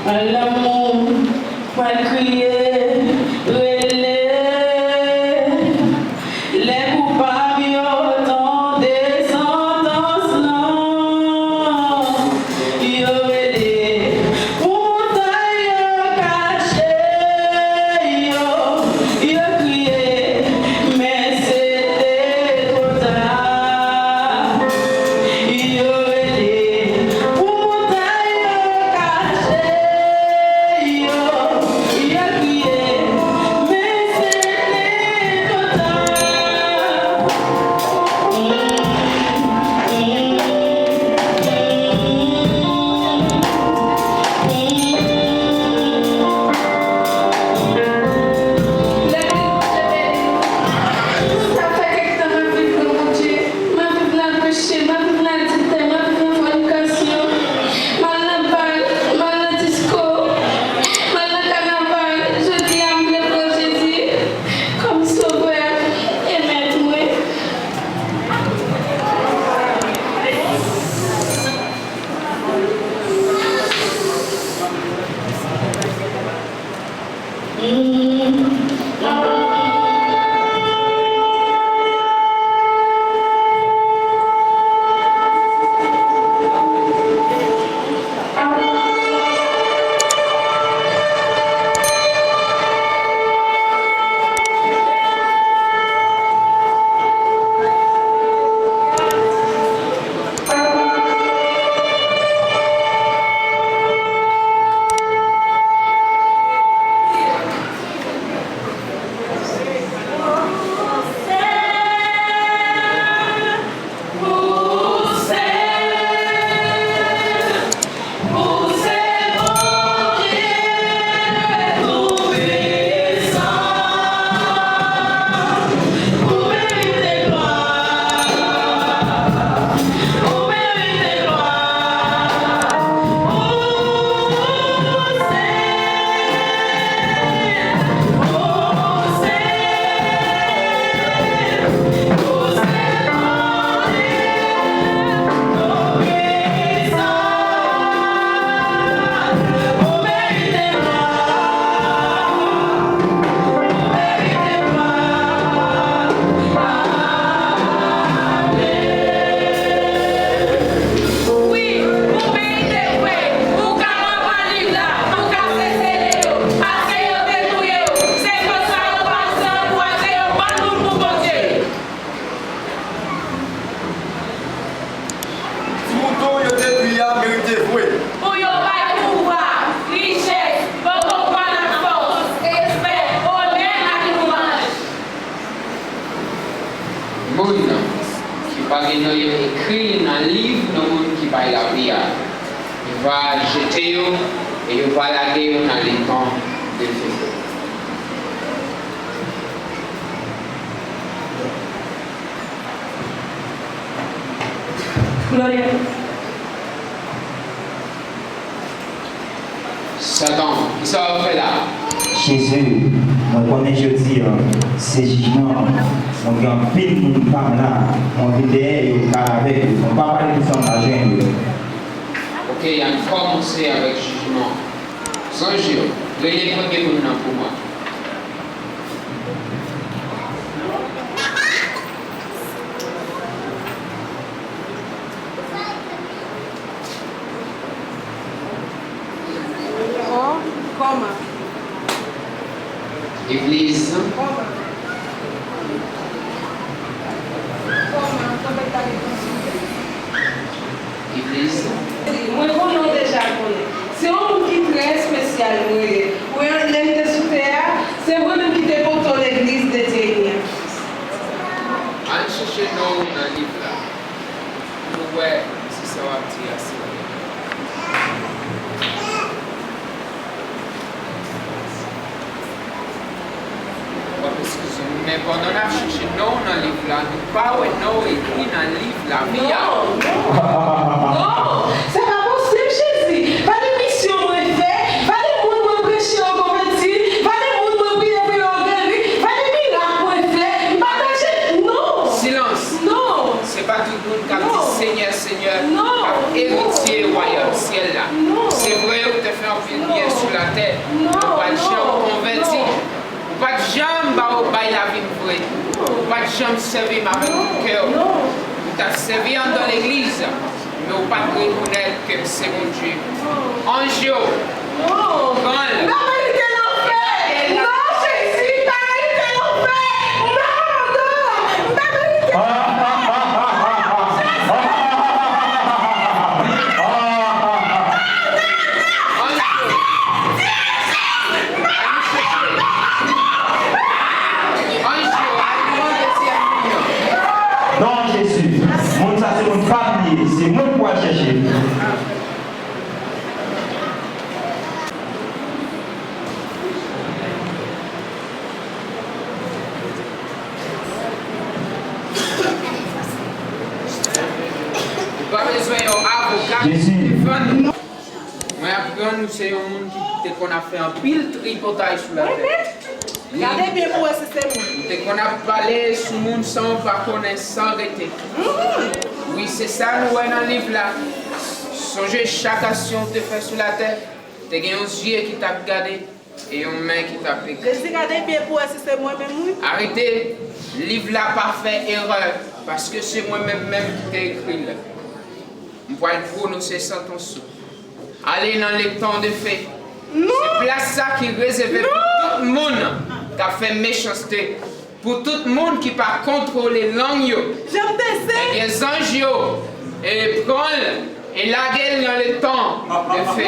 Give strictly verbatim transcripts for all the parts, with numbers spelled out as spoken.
Lanmou pral kriye, rele. Lè koupab yo tande santans lan, yo rele pou montay yo kache yo, yo kriye, men se te twò ta. Yo rele pou montay yo kache yo, yo kriye, men se te twò ta. Legliz Bondye beni nou. Sa fè kèk tan m ap viv nan Bondye. M ap viv nan peche, m ap viv nan adiltè, m ap viv nan fònikasyon, m al nan bal, m al nan disko, m al nan kanaval. Jodi a, m vle pran Jezi kòm Sovè e Mèt mwen. Wi, ou merite vre. Ou ka pran liv la, ou ka sesele yo, paske yo te touye yo. Se konsa yo pa ankouraje yo ban moun pou Bondye. Ti mouton yo te touye a merite vre. Pou yo bay pouvwa, richès, potokwal ak fòs, respè, onè ak louwanj. Moun ki pa gen non yo ekri nan liv nan moun ki bay lavi a, yo va jete yo e yo va lage yo nan letan de feu. Gloria. Satan, kisa w ap fè la? Jezi, mwen konnen jodi a se jijman an. Mwen gen anpil moun pa m la. Mwen vin dèyè yo, m pale avèk yo. Mwen pa pale pou sa m pa jwenn yo. Oke, ann kòmanse avèk jijman. Zanj yo, rele premye moun nan pou mwen. Kòman? Legliz. Kòman? Kòman? Konbyen tan li pran sou legliz? Mwen konnen w deja konnen. Se yon moun ki trè espesyal mwen ye. Ou wè, lè m te sou tè a, se mwen menm ki te pote w legliz de Deni a. Al chèche non w nan liv la pou w wè si sa w ap di a se vre. W ap eskize m, men pandan n ap chèche non w nan liv la, nou pa wè non w ekri nan liv lavi a. Non, non. Non, se pa posib, Jezi. Pale misyon mwen fè, pale moun mwen preche yo konvèti, pale moun mwen priye pou yo geri, pale mirak mwen fè, m pataje, non. Silans. Non. Se Se pa tout moun k ap di Senyè, Senyè, k ap eritye wayòm syèl la. Se vre, ou te fè anpil byen sou latè, men ou pa t janm konvèti. Ou pa t janm ba w bay lavi m vre. Ou pa t janm sèvi m avèk tout kè w. Ou t ap sèvi anndan legliz, men ou pa t rekonèt ke m se Bondye. Anj yo, pran l. M pa merite lanfè. Non, Jezi, m pa merite lanfè. Non, non, m pa merite. Anj yo. Non, Jezi. Moun sa se moun pa m li ye. Se mwen pou al chèche. Ou pa bezwen yon avoka ki defann ou. Mwen aprann ou se yon moun ki te konn ap fè anpil tripotay sou latè. Wi. Gade byen pou wè si se moun. Ou te konn ap pale sou moun san w pa konnen san rete. Wi, se sa nou wè nan liv la. Sonje chak aksyon w te fè sou latè, te gen yon zye ki t ap gade e yon men ki t ap ekri. Jezi, gade byen pou wè si se mwen menm, wi. Arete, liv la pa fè erè, paske se mwen menm menm ki te ekri l. M pral pwononse santans ou. Ale nan letan de fe. Se plas sa ki rezève pou tout moun k ap fè mechanste, pou tout moun ki pa kontwole lang yo. Ebyen, zanj yo, e pran l, e lage l nan letan de fe.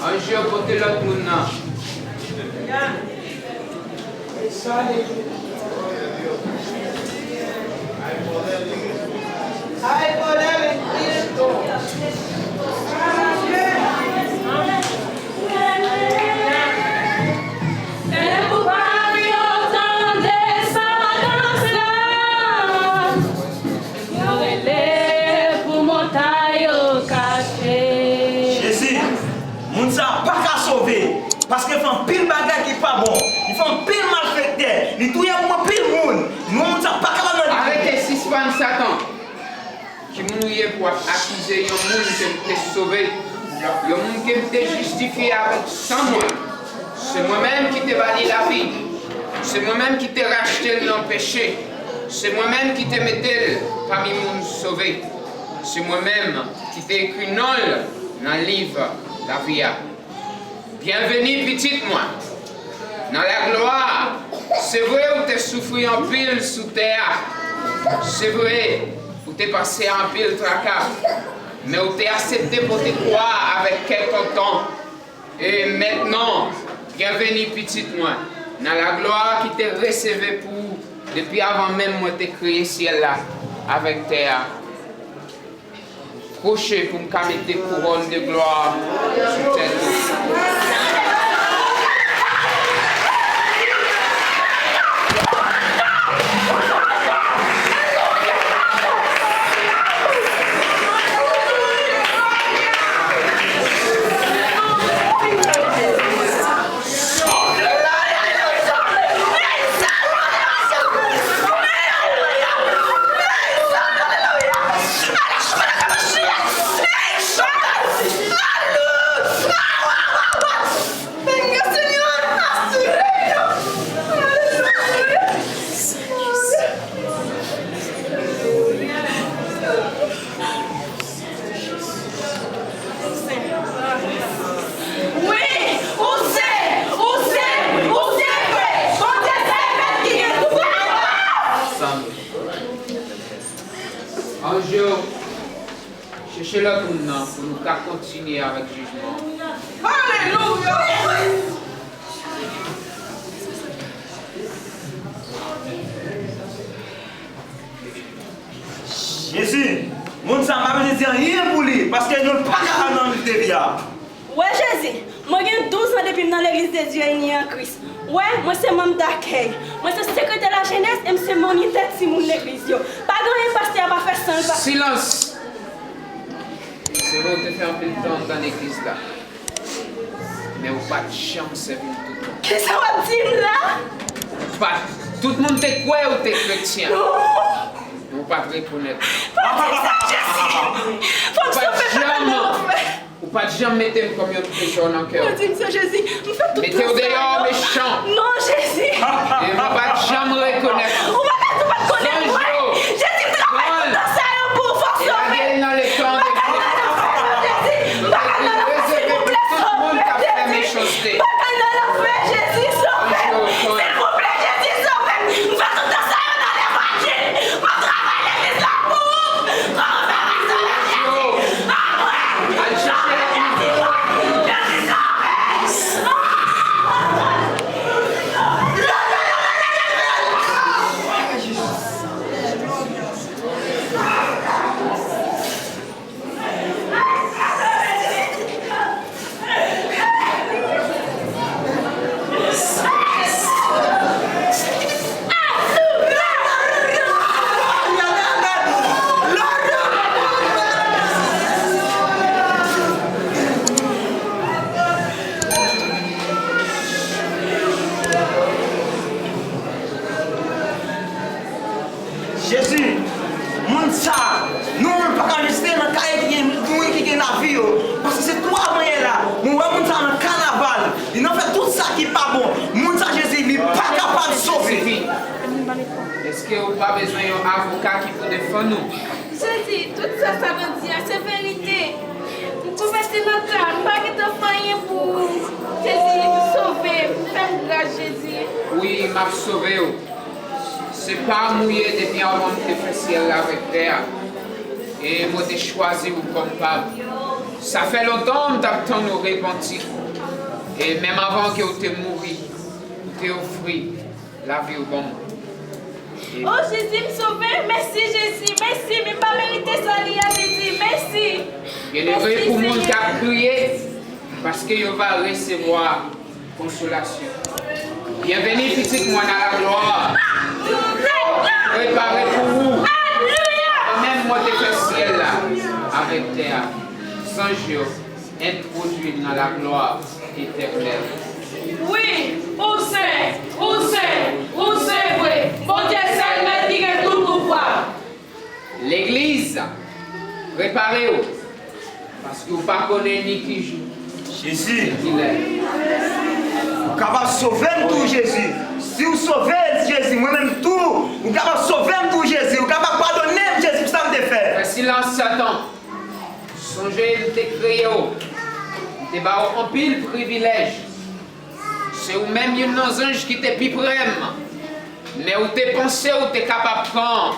Anj yo, pote lòt moun nan. Jezi, moun sa a pa ka sove, paske l fè anpil bagay ki pa bon, li fè anpil malfektè, li touye anpil moun. Non, moun sa a pa kapab nan liv la. Arete, sispann Satan. Ki moun ou ye pou w ap akize yon moun ke m te sove, yon moun ke m te jistifye avèk san mwen? Se mwen menm ki te ba li lavi. Se mwen menm ki te rachte l nan peche. Se mwen menm ki te mete l pami moun sove. Se mwen menm ki te ekri non l nan liv lavi a. Byenveni, pitit mwen, nan laglwa. Se vre, ou te soufri anpil sou tè a. Se vre, ou te pase anpil traka, men ou te asepte pote kwa a avèk kè kontan. E mentnan, byenveni, pitit mwen, nan laglwa ki te resève pou ou depi avan menm mwen te kreye syèl la avèk tè a. Pwoche pou m ka mete kouwòn de glwa sou tèt ou. Wi, ou se, ou se, ou se vre. Bondye se mèt ki gen tout pouvwa. Anj yo, chèche lòt moun nan pou nou ka kontinye avèk jijman. Alelouya! Jezi, moun sa a pa bezwen di anyen pou li, paske nou pa ka al nan liv de vi a. Wè Jezi, mwen gen douz an depi m nan Legliz de Dye ini an Kris. Wè, mwen se manm dakèy. Mwen se sekretè lajenès e m se monitè timoun legliz yo. Pa gen anyen pastè a pa fè san l pa. Silans! Se vre w te fè anpil tan anndan legliz la, men ou pa t janm sèvi l tout tan. Kisa w ap di m la? Pa, tout moun te kwè ou te kretyen. Non. Men ou pa t rekonèt. Pa di sa, Jezi. Fò m sove papa nan lanfè. Ou pa t janm mete m kòm yon trezò nan kè w. Pa di m sa, Jezi. M fè tout sa. Mete w deyò, mechan. Non, Jezi. E mwen pa t janm rekonèt ou. Ou pa ka di w pa t konnen mwen. Jezi, m travay tout tan sa yo pou w, fò w sove. E lage l nan letan de Bondye. M pa ka nan lanfè, non, Jezi. M pa ka nan lanfè, silvouplè, sove m, Jezi. M pa ka nan lanfè, Jezi, sove m. Silvouplè, Jezi, sove m. M fè tout tan sa yo nan levanjil. M ap travay legliz la pou ou. Kòman fè m ap sove, Jezi? Al chèche legliz la. Jezi, moun sa, nou menm pa ka rete nan kay ki gen, moun ki gen lavi yo. Paske se twa mwen ye la. Mwen wè moun sa nan kanaval. Li nan fè tout sa ki pa bon. Moun sa, Jezi, li pa kapab sove. Èske ou pa bezwen yon avoka ki pou defann ou? Jezi, tout sa sa bandi a, se verite. M konvèti nan ta, m pa gentan fè anyen pou ou. Jezi, sove m, fè m gras, Jezi. Wi, m ap sove w. Se pa m ou ye depi avan m te fè syèl la avèk tè a. E mwen te chwazi w kòm pa m. Sa fè lontan m t ap tann ou repanti. E menm avan ke w te mouri, ou te ofri lavi w ban mwen. E o Jezi, m sove. Mèsi, Jezi. Mèsi, men m pa merite sa li a, Jezi. Mèsi. Byennere pou moun k ap kriye, paske yo va resevwa konsolasyon. Byenveni, pitit mwen, nan laglwa. Prepare pou ou. Avan menm mwen te fè syèl la avèk tè a, zanj yo entwodui m nan laglwa etènèl. Wi, ou sen, ou sen, ou sen vre. Bondye sèl mèt ki gen tout pouvwa. Legliz, prepare w, paske w pa konnen ni ki jou, Jezi, ni ki lè. Ou kapab sove m tou, Jezi. Si w sove Jezi, mwen menm tou, ou kapab sove m tou, Jezi. Ou kapab padone m, Jezi, pou sa m te fè. Fè silans, Satan. Sonje, m te kreye w. M te ba w anpil privilèj. Se ou menm youn nan zanj ki te pi pre m, men ou te panse ou te kapab pran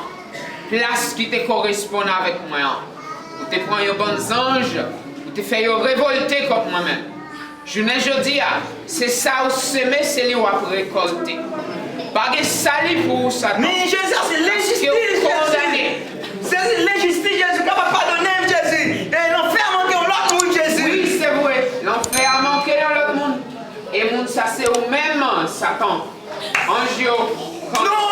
plas ki te koresponn avèk mwen an. Ou te pran yon bann zanj, ou te fè yo revòlte kont mwen menm. Jounen jodi a, se sa ou seme, se li w ap rekòlte. Pa gen sali pou ou, Satan. Men Jezi, se lejistis, Jezi. Se lejistis, Jezi. Ou kapab padone m, Jezi. E lanfè a manke yon lòt moun, Jezi. Wi, se vre. Lanfè a manke yon lòt moun. E moun sa se ou menm, Satan. Anj yo, kanpe. Non,